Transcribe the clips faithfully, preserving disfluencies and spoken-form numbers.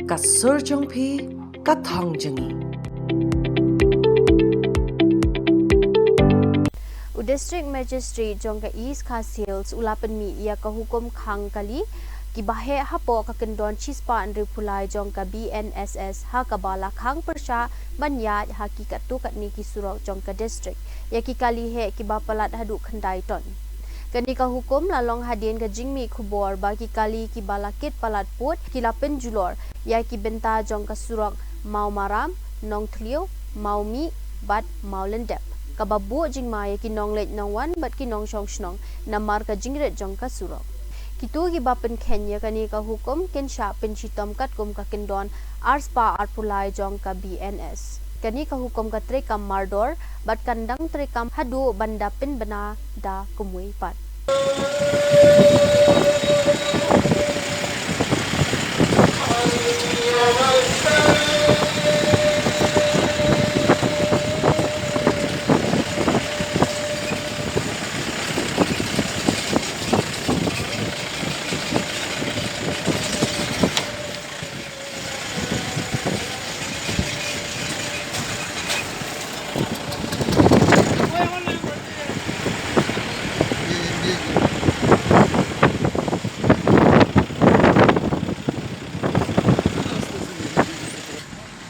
Ka sur jong phi, ka thong jong ngi. U District Magistrate jong ka East Khasi Hills u la pynmih ïa ka hukum khang kali kiba heh hapoh ka kyndon shispah hynriewphew lai jong ka B N S S ha kaba la khang pyrshah ban ïaid ha ki katto katne ki surok jong ka district ïa ki kali heh kiba palat haduh khyndai ton. Kane ka hukum la long hadien ka jingmih khubor ba ki kali kiba la kit palat pud ki la pynjulor ïa ki bynta jong ka surok Mawmaram, Nongthliew, Mawmih bad Mawlyndep, kaba buh jingma ïa ki nongleit nongwan bad ki nongshong shnong namar ka jingrit jong ka surok. Kito kiba pynkheiñ ïa kane ka hukum kin shah pynshitom katkum ka kyndon arspah arphew lai jong ka B N S. Kane ka hukum ka treikam mardor bad kan dang treikam haduh ban da pynbna da kumwei pat.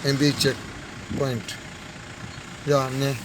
M B check point. Ya, ne.